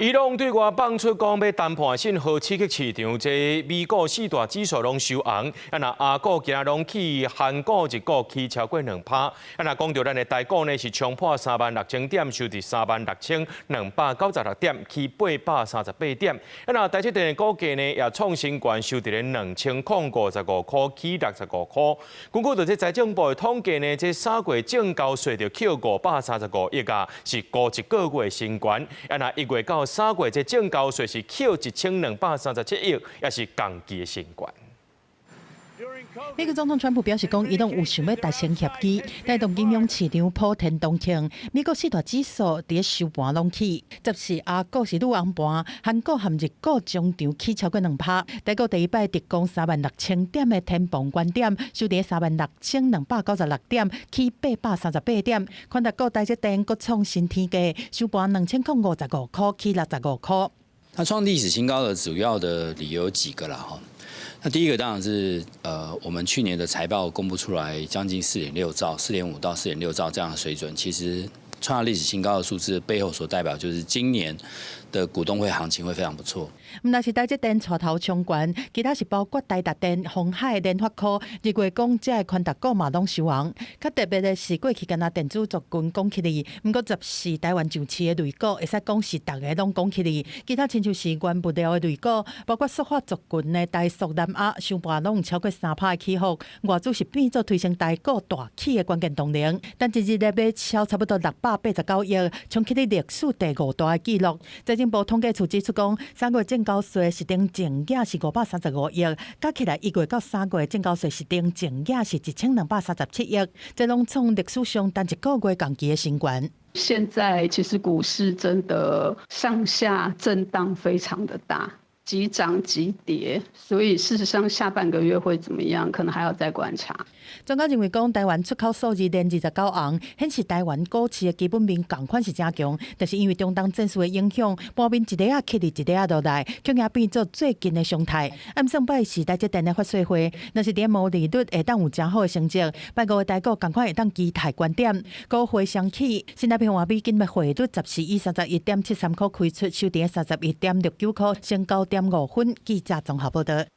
伊朗對外放出講欲談判信號刺激市場，這美股四大指數攏收紅，啊若亞股今仔攏起，韓股日股起超過2%，啊若講著咱的台股呢是衝破36,000點，收佇36,296點，起838點。啊若台積電的股價呢也創新高，收佇咧2055塊，起65塊。根據著這財政部的統計呢，這3月證交稅就扣535億啊，是五一個月新高。啊若1月到3月這證交稅是扣1237億，也是同期的新高。美國總統川普表示講，伊朗有想欲達成協議，帶動金融市場普天同慶。美國四大指數佇咧收盤攏起，十四亞股是愈紅盤，韓股和日股終場起超過2%。台股第一擺直攻36,000點的天棚高點，收佇36,296點，起838點。寬達股台積電閣創新天價，收盤2055塊，起65塊。它創歷史新高的主要的理由有幾個啦，哈。那第一個當然是，我們去年的財報公布出來，將近4.6兆、4.5到4.6兆這樣的水準，其實創下歷史新高的數字背後所代表就是今年的股東會行情會非常不錯。毋但是台積電帶頭衝懸，其他是包括台達電、鴻海、聯發科、日月光這个寬達股嘛攏收紅。較特別的是，過去干焦電子族群講起來，毋過十四台灣上市的類股，會使講是逐个攏講起來。其他親像是原物料的類股，包括塑化族群的台塑、南亞，收盤攏有超過3%的起伏。外資是變做推升台股大起的關鍵動能，單一日咧買超差不多689億，衝起歷史第五大的紀錄。財政部統計處指出講，3月證交稅實定淨額是535億，加起來1月到3月證交稅實定淨額是1237億，這攏創歷史上單一個月同期的新高。現在其實股市真的上下震盪非常的大，急漲急跌，所以事實上下半個月會怎麼樣，可能還要再觀察。專家認為講，台灣出口數字連29紅，顯示台灣股市的基本面仝款是誠強，但是因為中東戰事的影響，盤面一下仔起佇一下仔落來，恐驚變做最近的常態。按算拜四台積電的法說會，若是佇毛利率會當有誠好的成績，拜五的台股仝款會當期待觀點，股匯雙起，新台幣換美金的匯率十四以31.73塊開出，收佇31.69塊，升9.5分。記者綜合報導。